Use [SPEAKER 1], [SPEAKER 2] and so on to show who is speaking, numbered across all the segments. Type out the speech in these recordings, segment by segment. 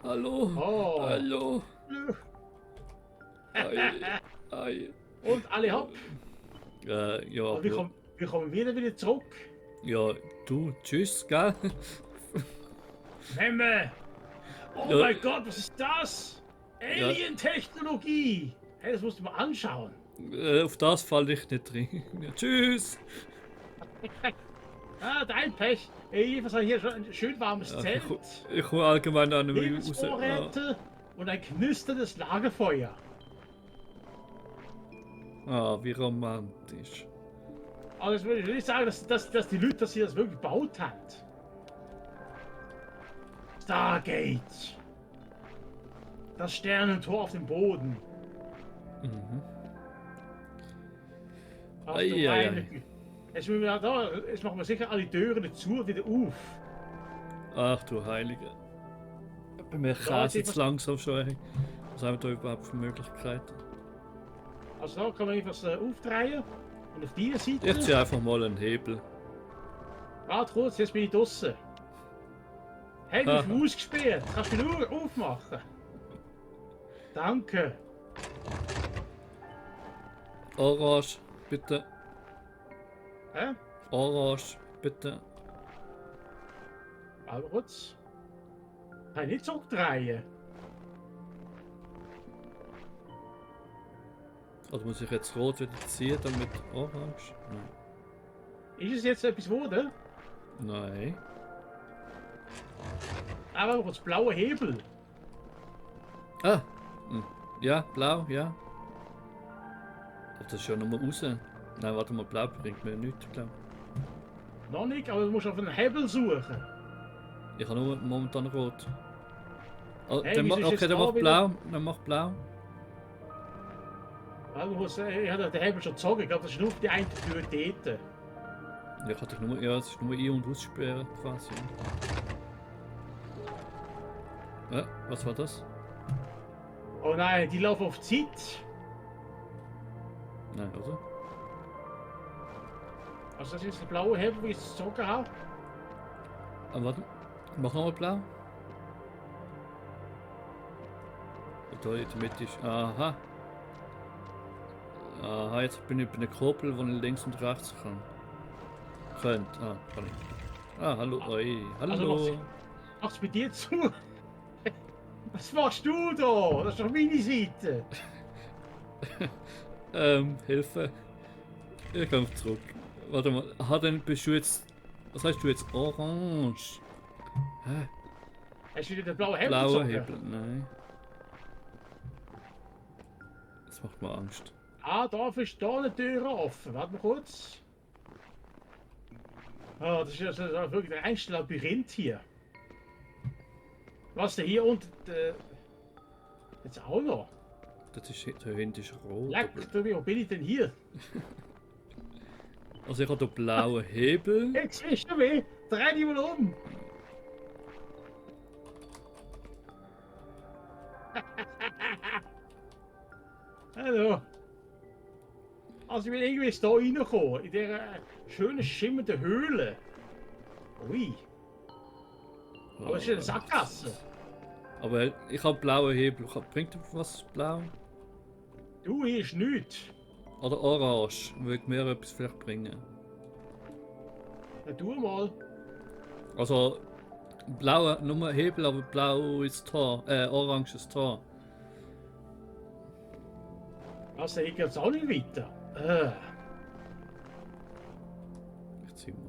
[SPEAKER 1] Hallo.
[SPEAKER 2] Oh.
[SPEAKER 1] Hallo. Ei. Ei.
[SPEAKER 2] Und alle hopp.
[SPEAKER 1] Ja,
[SPEAKER 2] Und wir kommen wieder zurück.
[SPEAKER 1] ja, du, tschüss, gell?
[SPEAKER 2] Memme. Oh
[SPEAKER 1] Ja.
[SPEAKER 2] mein Gott, was ist das?
[SPEAKER 1] Ja.
[SPEAKER 2] Alien-Technologie. Hey, das musst du mal anschauen.
[SPEAKER 1] Auf das falle ich nicht drin. Ja, tschüss.
[SPEAKER 2] Ah, dein Pech. Ey, was hat hier schon ein schön warmes
[SPEAKER 1] Ja,
[SPEAKER 2] Zelt?
[SPEAKER 1] ich komme allgemein an raus.
[SPEAKER 2] Lebensvorräte und ein knisterndes Lagerfeuer.
[SPEAKER 1] Wie romantisch.
[SPEAKER 2] Aber das würde ich nicht sagen, dass die Leute das hier das wirklich gebaut haben. Stargate. Das Sternentor auf dem Boden.
[SPEAKER 1] Mhm.
[SPEAKER 2] Ach,
[SPEAKER 1] Ei,
[SPEAKER 2] du
[SPEAKER 1] ei,
[SPEAKER 2] meine
[SPEAKER 1] ei.
[SPEAKER 2] Güte. Jetzt machen wir sicher alle Türen zu wieder auf.
[SPEAKER 1] Ach du Heilige. Bei mir käse jetzt langsam schon. Was haben wir da überhaupt für Möglichkeiten?
[SPEAKER 2] Also da kann man einfach aufdrehen. Und auf dieser Seite.
[SPEAKER 1] Ich ziehe einfach mal einen Hebel.
[SPEAKER 2] Warte kurz, jetzt bin ich draußen. Hey, du bist ausgesperrt. Kannst du nur aufmachen? Danke.
[SPEAKER 1] Orange, bitte.
[SPEAKER 2] Hä?
[SPEAKER 1] Orange, bitte.
[SPEAKER 2] Warte kurz. Kann ich nicht zurückdrehen?
[SPEAKER 1] Also muss ich jetzt rot wieder ziehen, damit orange? Nein.
[SPEAKER 2] Ist es jetzt etwas geworden?
[SPEAKER 1] Nein.
[SPEAKER 2] Aber kurz, blauer Hebel.
[SPEAKER 1] Ah! Ja, blau, ja. Das ist ja nochmal raus. Nein, warte mal, blau bringt mir nichts, glaube ich.
[SPEAKER 2] Noch nicht, aber du musst auf einen Hebel suchen.
[SPEAKER 1] Ich habe nur momentan rot. Oh,
[SPEAKER 2] Hey,
[SPEAKER 1] dann
[SPEAKER 2] wieso ist
[SPEAKER 1] okay,
[SPEAKER 2] jetzt
[SPEAKER 1] dann
[SPEAKER 2] da
[SPEAKER 1] mach
[SPEAKER 2] wieder-
[SPEAKER 1] blau. Dann mach blau.
[SPEAKER 2] Ich habe den Hebel schon gezogen. Ich glaube, das ist nur auf die eine Tür dort.
[SPEAKER 1] Ich hatte nur, ja, es ist nur ein- und aussperren quasi. Ja, was war das?
[SPEAKER 2] Oh nein, die laufen auf Zeit.
[SPEAKER 1] Nein, oder?
[SPEAKER 2] Also das ist der blaue Hebel, den ich jetzt gezogen habe.
[SPEAKER 1] Ah, warte. Mach nochmal blau. Und da in der Mitte ist. Aha. Aha, jetzt bin ich bei einer Kuppel, wo ich links und rechts kann. Kann ich. Hallo, oi. Hallo.
[SPEAKER 2] Also mach's bei dir zu. Was machst du da? Das ist doch meine Seite.
[SPEAKER 1] Hilfe. Ich komme zurück. Warte mal, dann bist du jetzt. Was heißt du jetzt? Orange. Hä?
[SPEAKER 2] Hast du wieder den blauen Hebel
[SPEAKER 1] Blauer
[SPEAKER 2] gezogen?
[SPEAKER 1] Hebel, nein. Das macht mir Angst.
[SPEAKER 2] Ah, da ist da eine Tür offen. Warte mal kurz. Ah, das ist wirklich der einste Labyrinth hier. Was denn hier unten? Jetzt auch noch.
[SPEAKER 1] Das ist da hinten ist rot.
[SPEAKER 2] Leck, wo bin ich denn hier?
[SPEAKER 1] Also ich habe hier blauen Hebel.
[SPEAKER 2] Jetzt ist er weh. Dreh dich mal um. Hallo. Also ich bin irgendwie da reingekommen, in dieser schönen schimmernden Höhle. Ui. Aber es ist eine Sackgasse.
[SPEAKER 1] Aber ich habe blaue Hebel. Bringt was blau?
[SPEAKER 2] Du, hier ist nichts.
[SPEAKER 1] Oder orange? Würde mir etwas vielleicht bringen.
[SPEAKER 2] Na, tu mal.
[SPEAKER 1] Also blaue nur Hebel, aber blau ist Tor. Orange ist Tor.
[SPEAKER 2] Also hier geht es auch nicht weiter.
[SPEAKER 1] Ich zieh mal.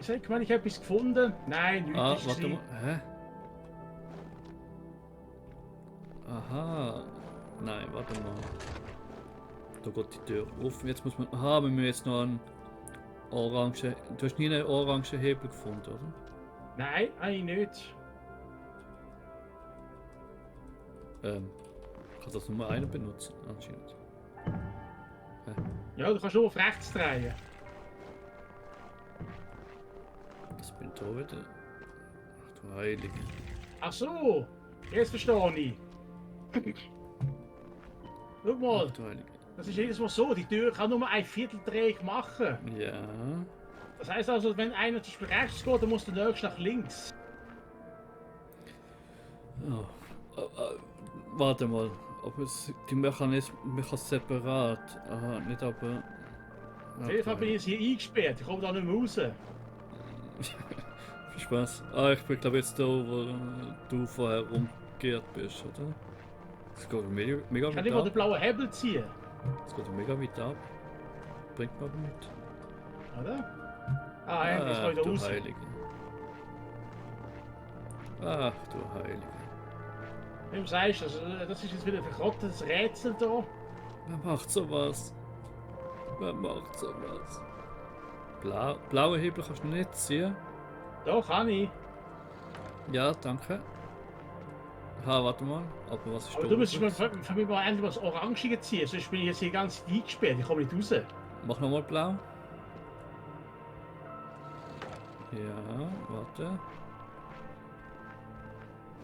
[SPEAKER 2] Ich sag mal, ich habe etwas gefunden. Nein, nichts. ist
[SPEAKER 1] Warte
[SPEAKER 2] gewesen.
[SPEAKER 1] mal. Hä? Aha. Nein, warte mal. Da geht die Tür auf. Jetzt muss man. Aha, wir müssen jetzt noch einen orange. Du hast nie einen orangen Hebel gefunden, oder?
[SPEAKER 2] Nein, eigentlich nicht.
[SPEAKER 1] Kann das nur einer benutzen, anscheinend.
[SPEAKER 2] Ja, du kannst nur auf rechts drehen.
[SPEAKER 1] Das bin da wieder. Ach du Heilige.
[SPEAKER 2] Ach so, jetzt verstehe ich. Schau mal,
[SPEAKER 1] Ach du Heilige.
[SPEAKER 2] das ist jedes Mal so. Die Tür kann nur ein Vierteldreh machen.
[SPEAKER 1] Ja.
[SPEAKER 2] Das heißt also, wenn einer zum Beispiel rechts geht, dann muss der nächste nach links.
[SPEAKER 1] Warte mal. Aber die Mechanismen separat. Aha, nicht aber.
[SPEAKER 2] Auf jeden Fall bin ich jetzt hier eingesperrt. Ich komme da nicht mehr raus.
[SPEAKER 1] Viel Spaß. Ich bin glaube jetzt da, wo du vorher rumgekehrt bist, oder? Es geht mega
[SPEAKER 2] Ich kann
[SPEAKER 1] weit
[SPEAKER 2] nicht mal
[SPEAKER 1] ab.
[SPEAKER 2] den blauen Hebel ziehen.
[SPEAKER 1] Es geht mega weit ab. Bringt mir aber nicht.
[SPEAKER 2] Oder? Ah, ja, jetzt kann ich da
[SPEAKER 1] du
[SPEAKER 2] raus.
[SPEAKER 1] Heilige. Ach du Heilige.
[SPEAKER 2] Wie du sagst, das ist jetzt wieder ein verrottetes Rätsel da.
[SPEAKER 1] Wer macht sowas? Wer macht sowas? Blaue Hebel kannst du nicht ziehen.
[SPEAKER 2] Da kann ich.
[SPEAKER 1] Ja, danke. Ha, warte mal. Aber was ist
[SPEAKER 2] Aber
[SPEAKER 1] da
[SPEAKER 2] du müsstest mir
[SPEAKER 1] übrigens?
[SPEAKER 2] für mich mal endlich was Orangiges ziehen, sonst bin ich jetzt hier ganz eingesperrt. Ich komme nicht raus.
[SPEAKER 1] Mach nochmal blau. Ja, warte.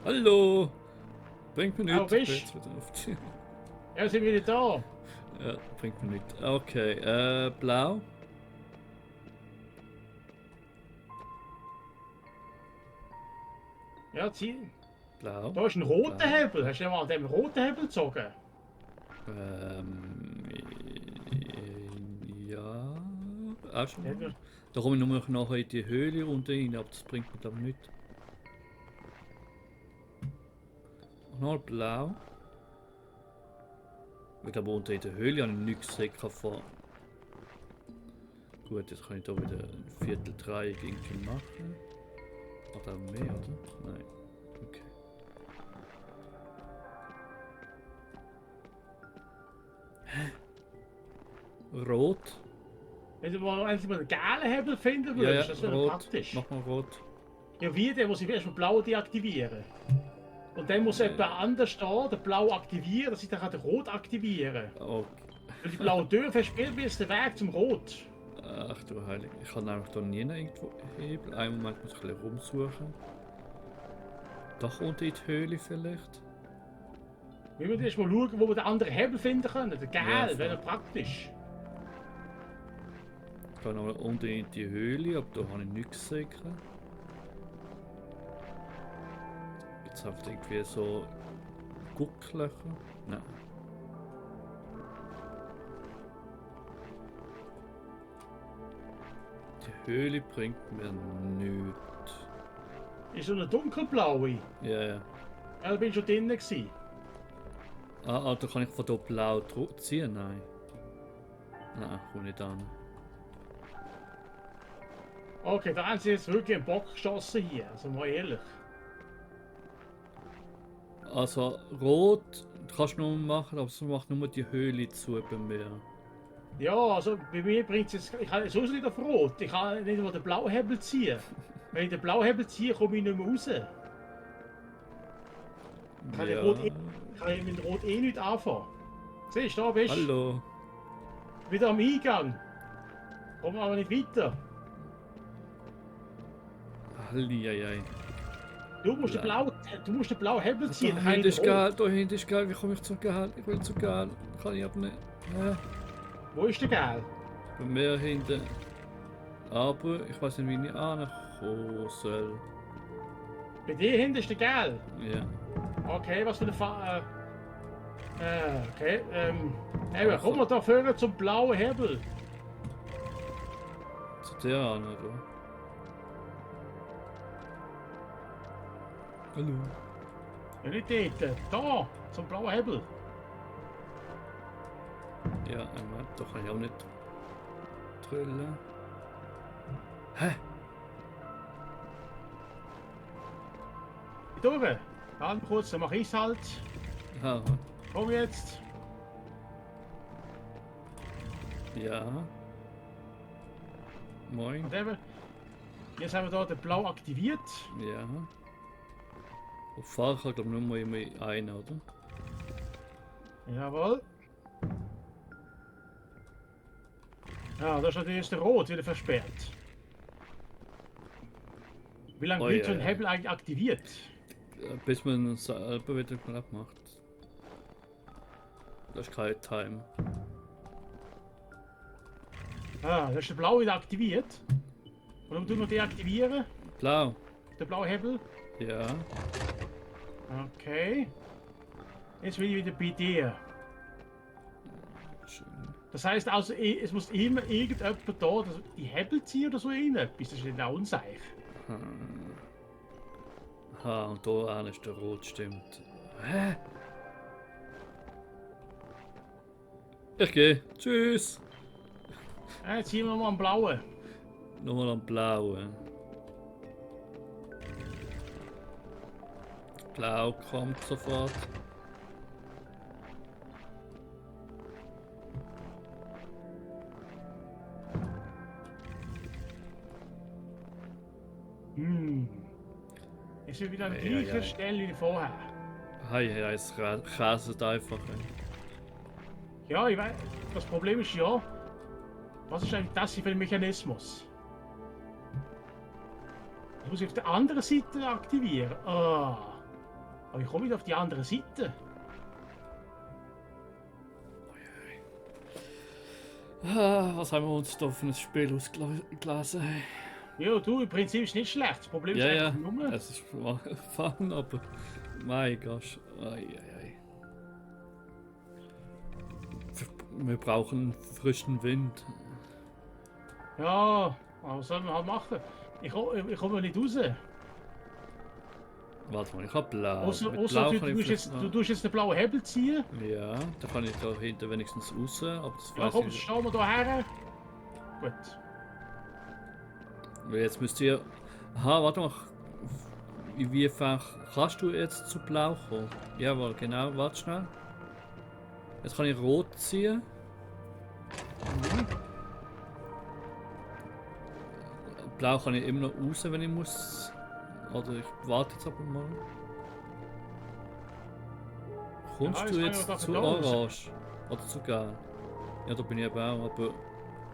[SPEAKER 1] Hallo! Bringt mir
[SPEAKER 2] Wo
[SPEAKER 1] nichts.
[SPEAKER 2] bist
[SPEAKER 1] Ich bin jetzt wieder auf die-
[SPEAKER 2] Ja, sind wir wieder da.
[SPEAKER 1] Ja, bringt mir nichts. Okay, blau.
[SPEAKER 2] Ja, zieh.
[SPEAKER 1] Blau.
[SPEAKER 2] Da ist ein roter
[SPEAKER 1] Blau.
[SPEAKER 2] Hebel. Hast du mal an dem roten Hebel gezogen?
[SPEAKER 1] Ja. Auch schon.
[SPEAKER 2] Ja,
[SPEAKER 1] Da komme ich nur noch nachher in die Höhle runter rein, aber das bringt mir dann nichts. Noch blau. Weil aber unter in der Höhle habe ich nichts gesehen von. Gut, jetzt kann ich da wieder ein Viertel-Dreieck irgendwie machen. Oder mehr, oder? Nein. Okay. Rot.
[SPEAKER 2] Wenn du mal endlich mal den gelben Hebel finden
[SPEAKER 1] Ja,
[SPEAKER 2] würdest,
[SPEAKER 1] ja,
[SPEAKER 2] das wäre
[SPEAKER 1] rot.
[SPEAKER 2] praktisch.
[SPEAKER 1] Mach mal rot.
[SPEAKER 2] Ja, wie, der muss ich erst mal blau deaktivieren. Und dann muss jemand anders da den blau aktivieren, dass ich dann den rot aktivieren kann.
[SPEAKER 1] Okay.
[SPEAKER 2] Weil die blaue Tür versperrt mir jetzt den Weg zum Rot.
[SPEAKER 1] Ach du Heilige. Ich kann nämlich da nie irgendwo Hebel. Einen Moment muss ich ein bisschen rumsuchen. Doch unter in die Höhle vielleicht.
[SPEAKER 2] Wir müssen erst mal schauen, wo wir den anderen Hebel finden können. Den
[SPEAKER 1] Ja,
[SPEAKER 2] gelben,
[SPEAKER 1] voll.
[SPEAKER 2] wäre praktisch.
[SPEAKER 1] Ich kann noch unten in die Höhle, aber da habe ich nichts gesehen. Jetzt einfach irgendwie so Gucklöcher. Nein. Die Höhle bringt mir nichts.
[SPEAKER 2] Ist so eine dunkelblaue.
[SPEAKER 1] Ja, ja.
[SPEAKER 2] Ja, da bin ich schon drinnen gewesen.
[SPEAKER 1] Da kann ich von hier blau ziehen? Nein. Nein, komm nicht an.
[SPEAKER 2] Okay, da haben sie jetzt wirklich einen Bock geschossen hier. Also mal ehrlich.
[SPEAKER 1] Also rot kannst du nur machen, aber es macht nur die Höhle zu bei mir.
[SPEAKER 2] Ja, also bei mir bringt es jetzt. Ich kann sowieso nicht auf Rot. Ich kann nicht mal den blauen Hebel ziehen. Wenn ich den blauen Hebel ziehe, komme ich nicht mehr raus. Kann ich Rot kann ich mit Rot eh nicht anfangen. Siehst du, da bist du.
[SPEAKER 1] Hallo.
[SPEAKER 2] Wieder am Eingang. Komm aber nicht weiter.
[SPEAKER 1] Hallieiei.
[SPEAKER 2] Du musst den blauen Hebel ziehen.
[SPEAKER 1] Da
[SPEAKER 2] dann kann
[SPEAKER 1] hinten
[SPEAKER 2] ich
[SPEAKER 1] ist
[SPEAKER 2] den Rot.
[SPEAKER 1] geil, da hinten ist geil. Wie komme ich zum Gehalt? Ich will zum Gehalt. Kann ich aber nicht. Ja,
[SPEAKER 2] Wo ist der Gel?
[SPEAKER 1] bei mir hinten. Aber ich weiß nicht, wie ich ankommen soll.
[SPEAKER 2] Bei dir hinten ist der Gel.
[SPEAKER 1] Ja.
[SPEAKER 2] Okay, was für eine okay, eben, komm mal da vorne zum blauen Hebel.
[SPEAKER 1] Zu der an, oder? Hallo.
[SPEAKER 2] Ja, nicht dort. Da, zum blauen Hebel.
[SPEAKER 1] Ja, Moment, da kann ich auch nicht trüllen. Hä?
[SPEAKER 2] Durch. Halt kurz, dann mach ich's halt.
[SPEAKER 1] Aha.
[SPEAKER 2] Komm jetzt.
[SPEAKER 1] Ja. Moin.
[SPEAKER 2] Und eben, jetzt haben wir da den blau aktiviert.
[SPEAKER 1] Ja. Auf Fahren kann glaube ich nur immer einen, oder?
[SPEAKER 2] Jawohl. Ja, da ist natürlich jetzt der Rot wieder versperrt. Wie lange
[SPEAKER 1] Oh,
[SPEAKER 2] bleibt
[SPEAKER 1] ja,
[SPEAKER 2] so ein
[SPEAKER 1] ja.
[SPEAKER 2] Hebel eigentlich aktiviert?
[SPEAKER 1] Bis man es selber wieder knapp macht. Das ist kein Time.
[SPEAKER 2] Ah, da ist der blau wieder aktiviert. Und dann tun wir deaktivieren,
[SPEAKER 1] Blau.
[SPEAKER 2] der blaue Hebel.
[SPEAKER 1] Ja.
[SPEAKER 2] Okay. Jetzt bin ich wieder bei dir.
[SPEAKER 1] Schön.
[SPEAKER 2] Das heißt also, es muss immer irgendjemand da die Hebel ziehen oder so rein. Das ist nicht auch unseich.
[SPEAKER 1] Aha, und da ist der Rot, stimmt. Hä? Ich gehe. Tschüss.
[SPEAKER 2] Jetzt ziehen wir mal einen blauen.
[SPEAKER 1] Nochmal am Blauen. Blau kommt sofort.
[SPEAKER 2] Ist wieder an
[SPEAKER 1] Ei,
[SPEAKER 2] gleicher
[SPEAKER 1] ei, ei.
[SPEAKER 2] Stelle wie vorher.
[SPEAKER 1] Hei, es räselt einfach.
[SPEAKER 2] Ja, ich weiß. Das Problem ist ja, was ist eigentlich das hier für ein Mechanismus? Das muss ich auf der anderen Seite aktivieren. Ah. Aber ich komme nicht auf die andere Seite.
[SPEAKER 1] Was haben wir uns da für ein Spiel ausgelesen?
[SPEAKER 2] Ja, du, im Prinzip ist nicht schlecht. Das Problem ist
[SPEAKER 1] Ja, ja,
[SPEAKER 2] einfach nur.
[SPEAKER 1] es ist fun, aber mein Gott. Ei. Wir brauchen frischen Wind.
[SPEAKER 2] Ja, was soll man halt machen? Ich komme nicht raus.
[SPEAKER 1] Warte mal, ich hab blau.
[SPEAKER 2] Außer
[SPEAKER 1] Mit
[SPEAKER 2] du,
[SPEAKER 1] blau kann
[SPEAKER 2] du,
[SPEAKER 1] ich
[SPEAKER 2] tust
[SPEAKER 1] vielleicht
[SPEAKER 2] du tust jetzt den blauen Hebel ziehen.
[SPEAKER 1] Ja, da kann ich da hinten wenigstens raus, aber das
[SPEAKER 2] Ja,
[SPEAKER 1] weiß
[SPEAKER 2] komm,
[SPEAKER 1] ich.
[SPEAKER 2] schauen wir da her. Gut.
[SPEAKER 1] Weil jetzt müsst ihr. Aha, warte mal. Wie einfach kannst du jetzt zu blau kommen? Jawohl, genau, warte schnell. Jetzt kann ich rot ziehen. Blau kann ich immer noch raus, wenn ich muss. Oder ich warte jetzt aber mal. Kommst
[SPEAKER 2] Ja,
[SPEAKER 1] du
[SPEAKER 2] jetzt kann ich
[SPEAKER 1] jetzt
[SPEAKER 2] doch
[SPEAKER 1] zu
[SPEAKER 2] da raus.
[SPEAKER 1] orange? Oder zu gelb? Ja, da bin ich eben auch, aber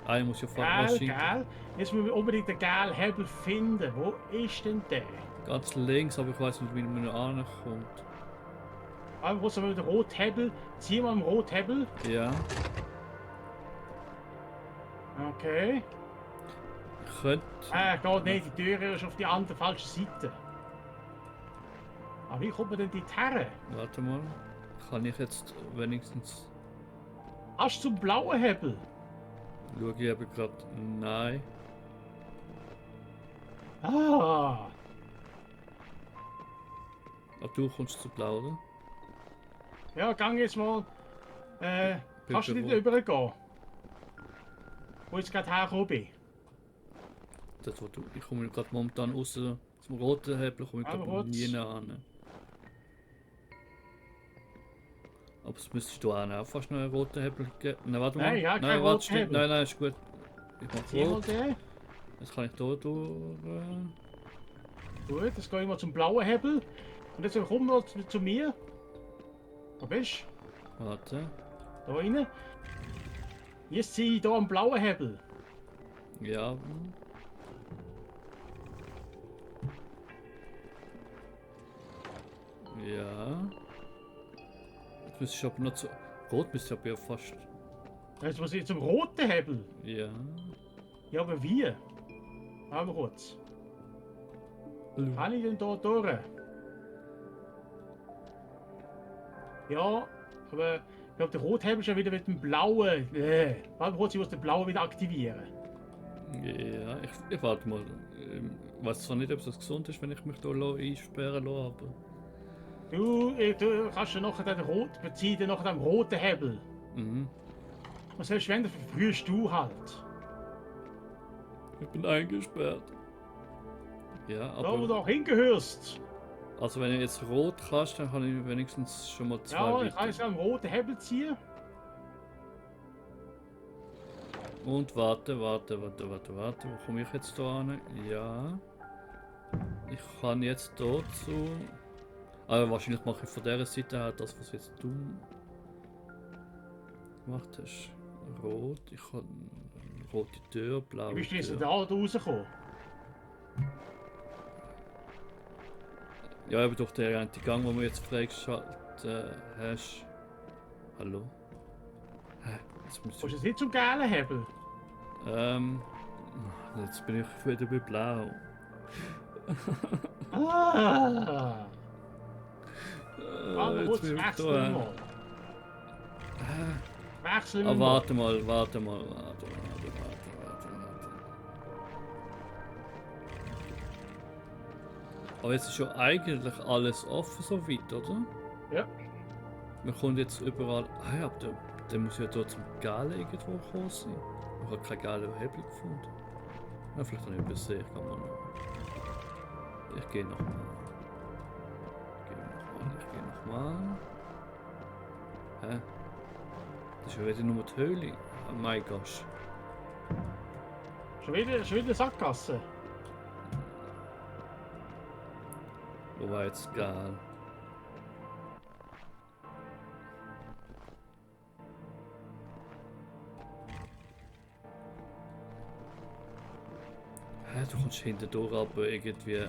[SPEAKER 1] einer muss ja
[SPEAKER 2] Gell. Jetzt müssen wir unbedingt den gelben Hebel finden. Wo ist denn der?
[SPEAKER 1] ganz links, aber ich weiß nicht, wie man ankommt.
[SPEAKER 2] Aber wo sind wir mit dem Rothebel? Ziehen wir am Rothebel.
[SPEAKER 1] Ja,
[SPEAKER 2] Okay.
[SPEAKER 1] ich könnte.
[SPEAKER 2] Geht nicht, die Tür ist auf die andere falsche Seite. Aber wie kommt man denn dort her?
[SPEAKER 1] Warte mal. Kann ich jetzt wenigstens.
[SPEAKER 2] Hast du zum blauen Hebel?
[SPEAKER 1] Schau ich eben gerade. Nein.
[SPEAKER 2] Ah.
[SPEAKER 1] Aber du kommst zu blau, oder?
[SPEAKER 2] Ja, gang jetzt mal. Kannst du nicht
[SPEAKER 1] Rot.
[SPEAKER 2] übergehen? Wo ich jetzt gerade hergekommen bin.
[SPEAKER 1] Das, wo du, ich komme gerade momentan raus zum roten Hebel, komme ich
[SPEAKER 2] Aber
[SPEAKER 1] glaube
[SPEAKER 2] kurz.
[SPEAKER 1] nie an. Aber es müsstest du auch fast noch einen roten Hebel geben. Nein, warte mal.
[SPEAKER 2] Nein, ja, kein
[SPEAKER 1] warte,
[SPEAKER 2] roten
[SPEAKER 1] stimmt.
[SPEAKER 2] Hebel.
[SPEAKER 1] Nein, ist gut. Ich mach
[SPEAKER 2] Zieh mal
[SPEAKER 1] rot.
[SPEAKER 2] den.
[SPEAKER 1] Jetzt kann ich da durch.
[SPEAKER 2] Gut, jetzt gehe ich mal zum blauen Hebel. Und jetzt komm mal zu mir. Wo bist
[SPEAKER 1] Warte.
[SPEAKER 2] du? Da rein. Jetzt ziehe ich hier am blauen Hebel.
[SPEAKER 1] Ja. Ja. Jetzt müsste ich aber noch zu. Rot müsste aber ja fast.
[SPEAKER 2] Jetzt muss ich zum roten Hebel.
[SPEAKER 1] Ja.
[SPEAKER 2] Ja, aber wie? Warte mal kurz. Kann ich denn da durch? Ja, aber ich glaube, der rote Hebel ist ja wieder mit dem blauen. Warte mal kurz, ich muss den blauen wieder aktivieren.
[SPEAKER 1] Ja, ich warte mal. Ich weiß zwar nicht, ob es gesund ist, wenn ich mich hier einsperren lasse, aber.
[SPEAKER 2] Du kannst ja nachher den roten, bezieh dir nachher den roten Hebel.
[SPEAKER 1] Mhm.
[SPEAKER 2] Und selbst wenn, dann verfrühst du halt.
[SPEAKER 1] Ich bin eingesperrt. Ja,
[SPEAKER 2] Da, wo du
[SPEAKER 1] aber.
[SPEAKER 2] auch hingehörst.
[SPEAKER 1] Also, wenn du jetzt rot kannst, dann kann ich wenigstens schon mal zwei
[SPEAKER 2] Ja, ich
[SPEAKER 1] weiter.
[SPEAKER 2] kann jetzt am roten Hebel ziehen.
[SPEAKER 1] Und warte. Wo komme ich jetzt da an? Ja. Ich kann jetzt dazu. Aber wahrscheinlich mache ich von dieser Seite her das, was jetzt du gemacht hast. Rot. Ich kann rote Tür, blaue
[SPEAKER 2] Wie bist du jetzt
[SPEAKER 1] Tür.
[SPEAKER 2] da rausgekommen?
[SPEAKER 1] Ja, aber durch den einen Gang, den wir jetzt freigeschaltet hast. Hallo? Hä? Jetzt muss
[SPEAKER 2] Kommst du
[SPEAKER 1] ich.
[SPEAKER 2] jetzt nicht zum gelben Hebel?
[SPEAKER 1] Jetzt bin ich wieder bei blau.
[SPEAKER 2] Ah! Warte
[SPEAKER 1] jetzt
[SPEAKER 2] kurz,
[SPEAKER 1] bin ich
[SPEAKER 2] wechseln wir
[SPEAKER 1] da.
[SPEAKER 2] mal. Wechseln wir
[SPEAKER 1] Ah,
[SPEAKER 2] mal.
[SPEAKER 1] warte mal, warte mal. Aber jetzt ist ja eigentlich alles offen so weit, oder?
[SPEAKER 2] Ja.
[SPEAKER 1] Man kommt jetzt überall. Ah ja, aber der muss ja da zum Galen irgendwo gekommen sein. Ich habe keinen galen Hebel gefunden. Ja, vielleicht habe ich übersehen, kann man noch. Ich gehe nochmal. Ich gehe nochmal. Hä? Das ist ja wieder nur die Höhle. Oh mein Gott.
[SPEAKER 2] Schon wieder eine Sackgasse.
[SPEAKER 1] Wo war jetzt geil? Hä, du kommst hinten durch, aber irgendwie.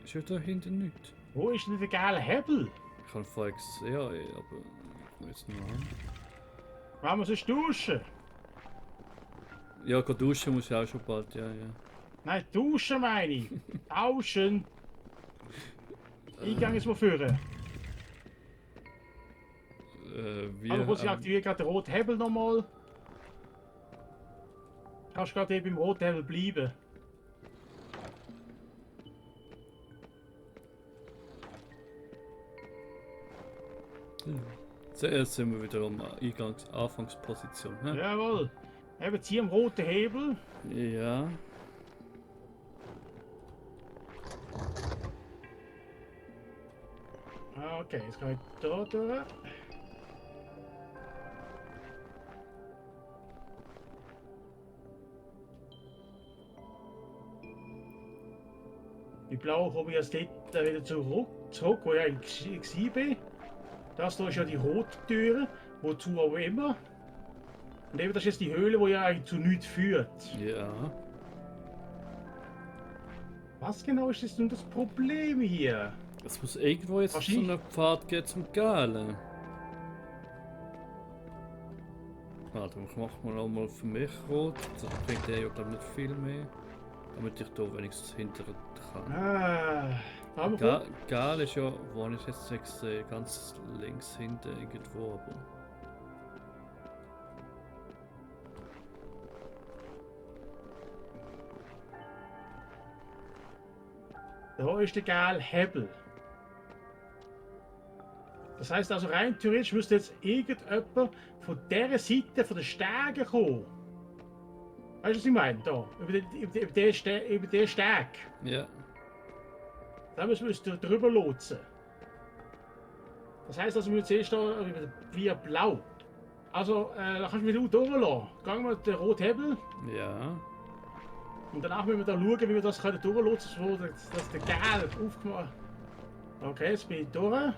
[SPEAKER 1] Ist ja da hinten nichts.
[SPEAKER 2] Wo ist denn der geile Hebel?
[SPEAKER 1] Ich habe vorher gesehen, aber ich komme jetzt noch an.
[SPEAKER 2] Wollen wir sonst duschen?
[SPEAKER 1] Ja, gehen duschen muss ich auch schon bald, ja.
[SPEAKER 2] Nein, duschen meine ich. Tauschen. Eingang ist mal führen.
[SPEAKER 1] Wie?
[SPEAKER 2] Also kurz, ich aktiviere gerade den roten Hebel nochmal. Kannst gerade eben beim roten Hebel bleiben.
[SPEAKER 1] Zuerst sind wir wieder am Anfangsposition. Hä?
[SPEAKER 2] Jawohl. Eben hier am roten Hebel.
[SPEAKER 1] Ja.
[SPEAKER 2] Okay, jetzt kann ich da durch. Die blaue komme ich jetzt dort wieder zurück, wo ich eigentlich war. Das hier ist ja die rote Tür, wozu auch immer. Und eben das ist jetzt die Höhle, die ja eigentlich zu nichts führt.
[SPEAKER 1] Ja.
[SPEAKER 2] Was genau ist das nun das Problem hier?
[SPEAKER 1] Es muss irgendwo jetzt so
[SPEAKER 2] Wahrscheinlich-
[SPEAKER 1] einen Pfad gehen zum Galen. Warte, ich mach mal auch mal für mich rot. Das bringt ja glaube nicht viel mehr. Damit ich da wenigstens hinter kann.
[SPEAKER 2] Ah, haben wir
[SPEAKER 1] Gal ist ja, wo ich jetzt sehe, ganz links hinten irgendwo. Aber
[SPEAKER 2] da ist der geile Hebel. Das heißt also rein theoretisch müsste jetzt irgendjemand von dieser Seite von den Stegen kommen. Weißt du, was ich meine? Da, über den Steg.
[SPEAKER 1] ja.
[SPEAKER 2] Da müssen wir drüber lotsen. Das heißt also, wir müssen zuerst da via blau. Also, da kannst du wieder durchlassen. Gehen wir den roten Hebel
[SPEAKER 1] Ja.
[SPEAKER 2] und danach müssen wir da schauen, wie wir das können durchlotsen können, dass der Gel aufgemacht. Okay, jetzt bin ich durch.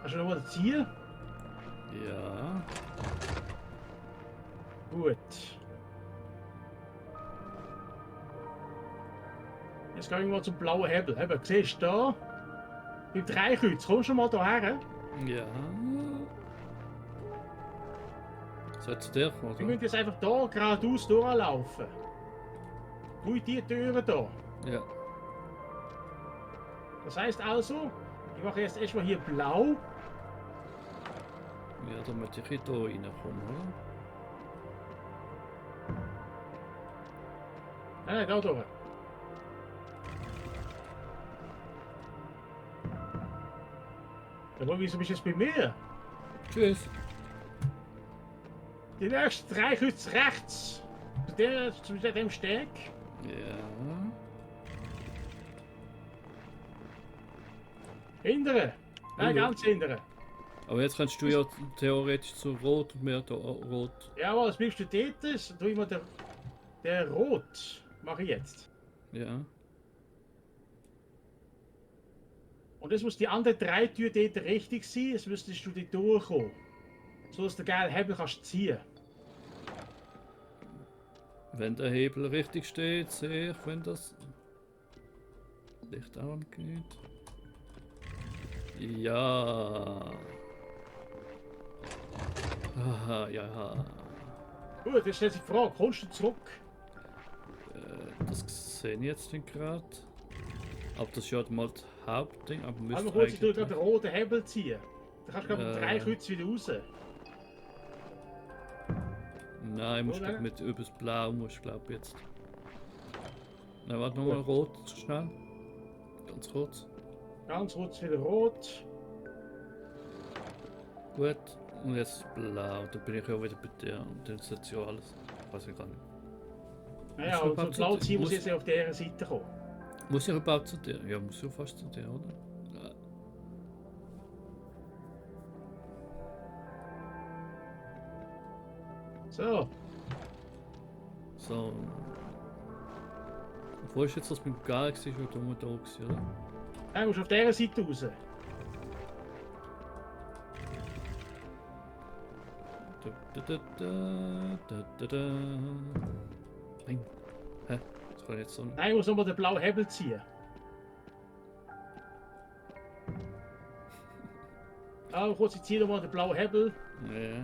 [SPEAKER 2] Kannst du noch mal ziehen?
[SPEAKER 1] Ja.
[SPEAKER 2] Gut. Jetzt gehen wir mal zum blauen Hebel. Eben, siehst du da? Beim Dreikreuz, kommst du schon mal hierher?
[SPEAKER 1] Ja. So zu dir,
[SPEAKER 2] Wir
[SPEAKER 1] oder?
[SPEAKER 2] müssen jetzt einfach da geradeaus durchlaufen. Durch die Türen da.
[SPEAKER 1] Ja.
[SPEAKER 2] Das heißt also, ich mache jetzt erstmal hier blau.
[SPEAKER 1] Ja, damit ich hier reinkomme, oder?
[SPEAKER 2] Nein, da durch. Aber wieso bist du jetzt bei mir?
[SPEAKER 1] Tschüss.
[SPEAKER 2] Die nächste Dreikreuz rechts. Zu dem Steg.
[SPEAKER 1] Ja.
[SPEAKER 2] Hintere. Nein,
[SPEAKER 1] Hallo.
[SPEAKER 2] ganz hintere.
[SPEAKER 1] Aber jetzt kannst du ja theoretisch zu Rot und mehr da Rot.
[SPEAKER 2] Jawohl, jetzt bleibst du dort. Tu ich mal der Rot. Mache ich jetzt.
[SPEAKER 1] Ja.
[SPEAKER 2] Und es muss die anderen drei Türen dort richtig sein. Jetzt müsstest du dort durchkommen. So dass du den gelben Hebel kannst ziehen.
[SPEAKER 1] Wenn der Hebel richtig steht, sehe ich, wenn das Licht angeht. Ja. Aha, ja.
[SPEAKER 2] Gut, jetzt stellt sich die Frage, kommst du zurück?
[SPEAKER 1] Das sehe ich jetzt nicht gerade. Aber das ist ja mal das Hauptding. Aber man
[SPEAKER 2] Einmal
[SPEAKER 1] müsste
[SPEAKER 2] kurz, ich tue
[SPEAKER 1] eigentlich...
[SPEAKER 2] gerade den roten Hebel ziehen. Dann kannst du gerade mit 3 Kreuzen wieder raus.
[SPEAKER 1] Nein, musst
[SPEAKER 2] Oder?
[SPEAKER 1] du mit übers Blau, musst glaube ich jetzt. Nein, warte nochmal rot, schnell. Ganz kurz.
[SPEAKER 2] Ganz kurz wieder rot.
[SPEAKER 1] Gut. Und jetzt blau. Dann bin ich ja wieder bei dir. Und dann setzt ja alles. Weiß ich gar nicht.
[SPEAKER 2] Naja, und so blau ziehen muss jetzt auf dieser Seite kommen.
[SPEAKER 1] Muss ich überhaupt zu dir? Ja, muss ja fast zu dir, oder? Ja.
[SPEAKER 2] So.
[SPEAKER 1] So. Wo ist jetzt das mit dem Galaxy schon da gewesen, oder?
[SPEAKER 2] Nein, du musst auf dieser Seite raus.
[SPEAKER 1] Nein. Hä? Das kann jetzt so nicht.
[SPEAKER 2] Nein, du musst nochmal den blauen Hebel ziehen. Ah, kurz, ich ziehe nochmal den blauen Hebel.
[SPEAKER 1] Ja.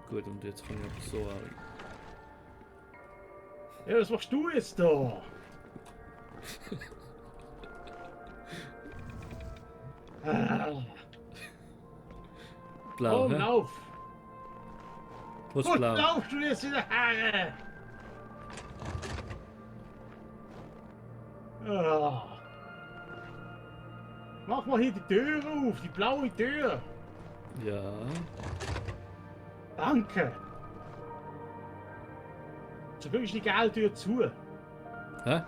[SPEAKER 1] Gut, und jetzt kann ich aber so auch.
[SPEAKER 2] Ja, was machst du jetzt da? Ah,
[SPEAKER 1] Blau,
[SPEAKER 2] komm,
[SPEAKER 1] hä?
[SPEAKER 2] lauf!
[SPEAKER 1] Was
[SPEAKER 2] Wo
[SPEAKER 1] blau?
[SPEAKER 2] laufst du jetzt wieder her? Ah. Mach mal hier die Tür auf, die blaue Tür.
[SPEAKER 1] Ja.
[SPEAKER 2] Danke. So kriegst du die gelbe Tür zu.
[SPEAKER 1] Hä?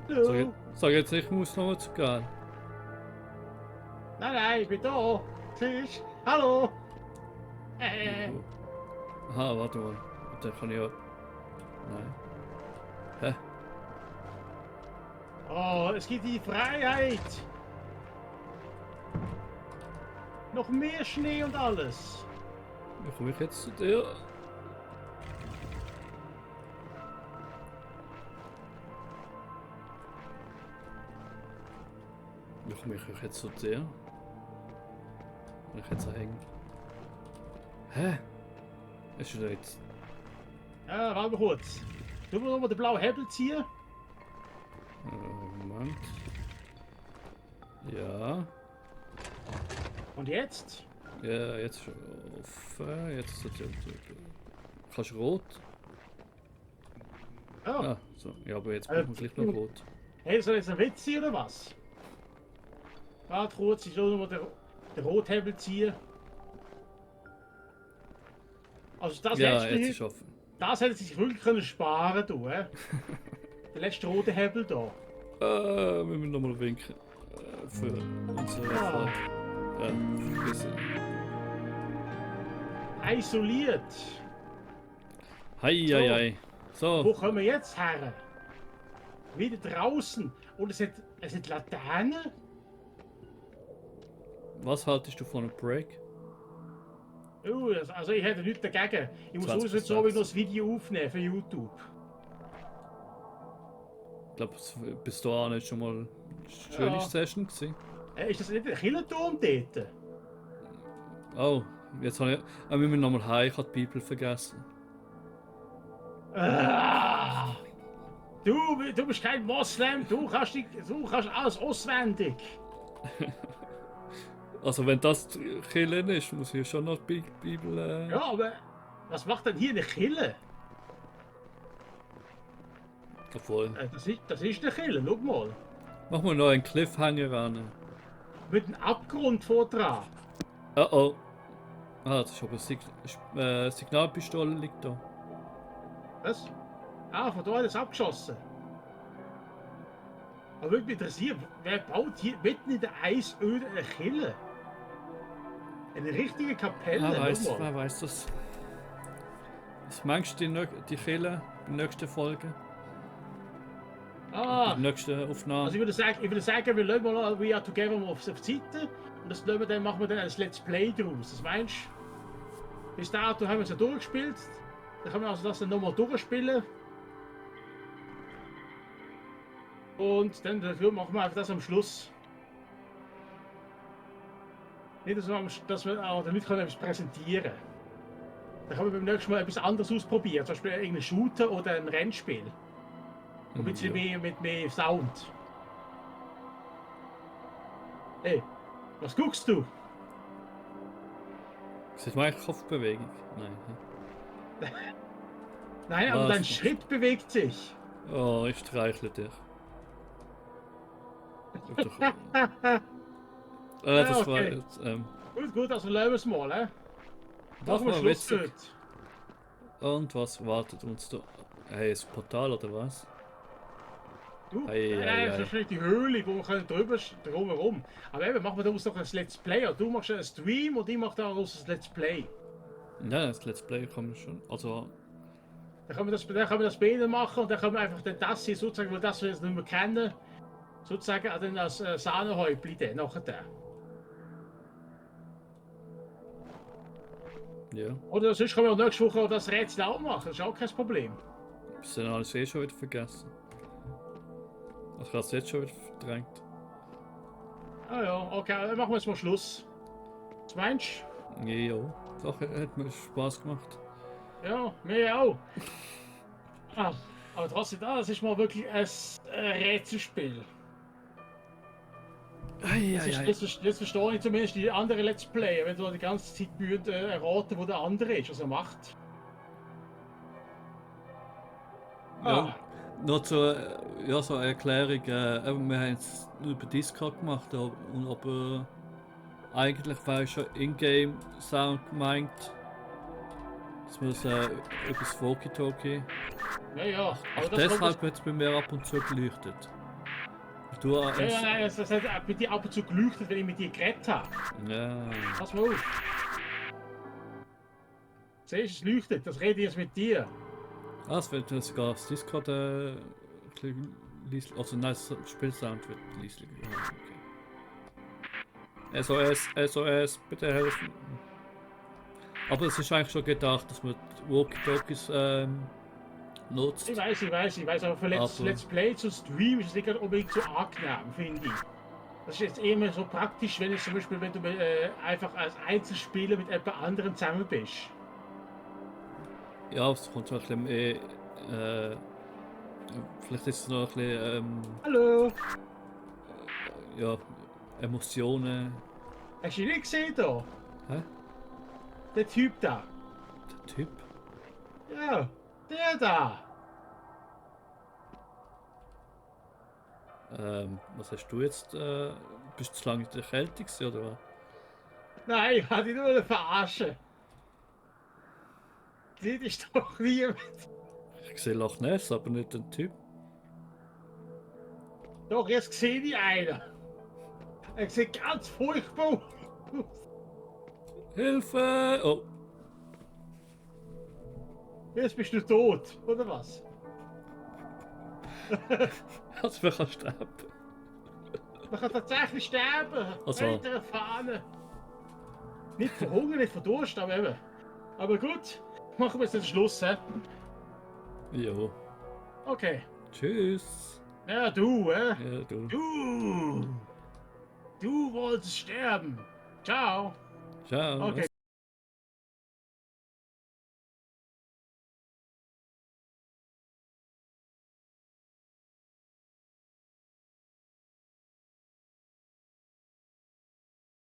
[SPEAKER 2] Hallo.
[SPEAKER 1] Sag jetzt, ich muss noch mal zu gehen.
[SPEAKER 2] Nein, ich bin da. Siehst du? Hallo.
[SPEAKER 1] Aha, warte mal. Dann kann ich ja. Nein. Hä?
[SPEAKER 2] Oh, es gibt die Freiheit. Noch mehr Schnee und alles.
[SPEAKER 1] Wie komme ich jetzt zu dir? Wie komme ich jetzt zu dir? Wenn ich jetzt hängen. Hä? Ist schon jetzt.
[SPEAKER 2] Ja, warte mal kurz. Du musst nochmal den blauen Hebel ziehen.
[SPEAKER 1] Moment. Ja.
[SPEAKER 2] Und jetzt?
[SPEAKER 1] Ja, jetzt ist offen. Jetzt ist es. Kannst du rot?
[SPEAKER 2] Oh.
[SPEAKER 1] Ah, so. Ja, aber jetzt brauchen wir gleich noch rot.
[SPEAKER 2] Hey, soll jetzt ein Witz sein oder was? Warte kurz, ich soll nochmal den Rothebel ziehen. Also das
[SPEAKER 1] Ja,
[SPEAKER 2] letzte
[SPEAKER 1] jetzt
[SPEAKER 2] hier,
[SPEAKER 1] ist offen.
[SPEAKER 2] das hätte sich wirklich können sparen du, Der letzte rote Hebel da.
[SPEAKER 1] Wir müssen nochmal winken. Für unsere
[SPEAKER 2] Ja.
[SPEAKER 1] Frage. Vergessen.
[SPEAKER 2] Isoliert.
[SPEAKER 1] Hei,
[SPEAKER 2] So.
[SPEAKER 1] hei, hei.
[SPEAKER 2] Wo
[SPEAKER 1] So,
[SPEAKER 2] kommen wir jetzt her? Wieder draußen. Und es hat Laternen.
[SPEAKER 1] was haltest du von einem Break?
[SPEAKER 2] Also ich hätte nichts dagegen. Ich muss
[SPEAKER 1] 20
[SPEAKER 2] sowieso jetzt noch das Video aufnehmen für YouTube.
[SPEAKER 1] Ich glaube, bis dahin ist schon mal eine schöne
[SPEAKER 2] Ja.
[SPEAKER 1] Session gewesen.
[SPEAKER 2] Ist das nicht der Kirchenturm dort?
[SPEAKER 1] Oh, jetzt habe ich. Wir müssen nochmal heim, ich habe die Bibel vergessen.
[SPEAKER 2] Ah, du bist kein Moslem, du kannst alles auswendig.
[SPEAKER 1] Also, wenn das die Kirche ist, muss ich schon noch die Bibel.
[SPEAKER 2] Ja, aber was macht denn hier eine Kille?
[SPEAKER 1] Obwohl.
[SPEAKER 2] Das ist eine Kille, schau mal.
[SPEAKER 1] Machen wir noch einen Cliffhanger ran.
[SPEAKER 2] Mit einem Abgrund vor dran.
[SPEAKER 1] Oh oh. Ah, das ist aber Signalpistole liegt da.
[SPEAKER 2] Was? Ah, von da hat es abgeschossen. Aber würde mich interessieren, wer baut hier mitten in der Eisöde eine Kille? Eine richtige Kapelle, schau mal.
[SPEAKER 1] Wer weiß das? Was meinst du die Kirche, die nächste Folge?
[SPEAKER 2] Ah,
[SPEAKER 1] Die nächste Aufnahme?
[SPEAKER 2] also ich würde sagen, wir lassen mal We Are Together mal auf die Seite. Und das machen wir dann als Let's Play draus. Das meinst du? Bis dato haben wir es ja durchgespielt. Dann können wir also das dann nochmal durchspielen. Und dann dafür machen wir einfach das am Schluss. Nicht, dass wir auch den Leuten etwas präsentieren können. Dann können wir beim nächsten Mal etwas anderes ausprobieren. Zum Beispiel irgendeinen Shooter oder ein Rennspiel. Ein bisschen mehr mit mehr Sound. Hey, was guckst du?
[SPEAKER 1] Sieht man eigentlich Kopfbewegung? Nein.
[SPEAKER 2] Nein, aber
[SPEAKER 1] Was
[SPEAKER 2] dein
[SPEAKER 1] machst du?
[SPEAKER 2] Schritt bewegt sich.
[SPEAKER 1] Oh, ich streichle dich. Das war
[SPEAKER 2] okay.
[SPEAKER 1] jetzt,
[SPEAKER 2] Gut, also lassen wir es mal.
[SPEAKER 1] das
[SPEAKER 2] Machen wir
[SPEAKER 1] war
[SPEAKER 2] Schluss
[SPEAKER 1] witzig.
[SPEAKER 2] heute.
[SPEAKER 1] Und was wartet uns da? Hey, ist Portal oder was?
[SPEAKER 2] Du?
[SPEAKER 1] Ei,
[SPEAKER 2] Nein,
[SPEAKER 1] ei,
[SPEAKER 2] das
[SPEAKER 1] ei.
[SPEAKER 2] ist nicht die Höhle, wo wir können drüber rum. Aber eben, machen wir daraus noch ein Let's Play. Oder du machst einen Stream und ich mache daraus ein Let's Play.
[SPEAKER 1] Ja, das Let's Play kann man schon. Also,
[SPEAKER 2] Dann können wir das beide machen und dann können wir einfach dann das hier sozusagen, weil das wir jetzt nicht mehr kennen, sozusagen dann als Sahnehäubli dann nachher.
[SPEAKER 1] ja.
[SPEAKER 2] Oder sonst können wir auch nächste Woche auch das Rätsel auch machen, das ist auch kein Problem.
[SPEAKER 1] Ist dann alles eh schon wieder vergessen. Ich habe es jetzt schon wieder verdrängt.
[SPEAKER 2] Ah ja, okay, dann machen wir jetzt mal Schluss. Was meinst
[SPEAKER 1] Ja, doch, hat mir Spaß gemacht.
[SPEAKER 2] du? Ja, mir auch. Ah, aber trotzdem, das ist mal wirklich ein Rätselspiel. Jetzt verstehe ich zumindest die anderen Let's Player, wenn du die ganze Zeit erraten, wo der andere ist, was er macht.
[SPEAKER 1] Ja, noch zur ja, so eine Erklärung. Eben, wir haben es über Discord gemacht, aber eigentlich war schon Ingame-Sound gemeint. Dass man es über das Walkie-Talkie.
[SPEAKER 2] Ja,
[SPEAKER 1] Ach,
[SPEAKER 2] aber das
[SPEAKER 1] deshalb wird es bei mir ab und zu geleuchtet. Du,
[SPEAKER 2] nein, das hat bei dir ab und zu geleuchtet, wenn ich mit dir geredet habe.
[SPEAKER 1] ja.
[SPEAKER 2] Pass mal auf. Siehst du, es leuchtet, das rede ich jetzt mit dir.
[SPEAKER 1] Es wird sogar das Discord ein bisschen leise. Also nein, das Spielsound wird leise. Ja, okay. SOS, bitte helfen. Aber es ist eigentlich schon gedacht, dass man die Walkie-Talkies nutzt.
[SPEAKER 2] Ich weiß, aber für Let's Play zu streamen ist es nicht gerade unbedingt so angenehm, finde ich. Das ist jetzt eher so praktisch, wenn es zum Beispiel, wenn du einfach als Einzelspieler mit jemand anderem zusammen bist.
[SPEAKER 1] Ja, es kommt schon ein bisschen mehr. Vielleicht ist es noch ein bisschen.
[SPEAKER 2] Hallo!
[SPEAKER 1] Ja, Emotionen.
[SPEAKER 2] Hast du ihn nicht gesehen da?
[SPEAKER 1] Hä?
[SPEAKER 2] Der Typ da.
[SPEAKER 1] Der Typ?
[SPEAKER 2] Ja, der da.
[SPEAKER 1] Was hast du jetzt? Bist du zu lange in der Kälte gewesen, oder was?
[SPEAKER 2] Nein, ich hatte ihn nur verarschen. Das ist doch niemand.
[SPEAKER 1] Ich sehe Loch Ness, aber nicht den Typ.
[SPEAKER 2] Doch, jetzt sehe ich einen. Er sieht ganz furchtbar aus.
[SPEAKER 1] Hilfe! Oh,
[SPEAKER 2] Jetzt bist du tot, oder was?
[SPEAKER 1] also wir können sterben.
[SPEAKER 2] Man kann tatsächlich sterben.
[SPEAKER 1] Also.
[SPEAKER 2] Hinter der Fahne. Nicht von Hunger, nicht von Durst, aber eben. Aber gut, machen wir jetzt den Schluss, hä?
[SPEAKER 1] Jo.
[SPEAKER 2] Okay.
[SPEAKER 1] Tschüss.
[SPEAKER 2] Ja, du, hä?
[SPEAKER 1] Ja, du.
[SPEAKER 2] Du wolltest sterben. Ciao.
[SPEAKER 1] Ciao.
[SPEAKER 2] Okay.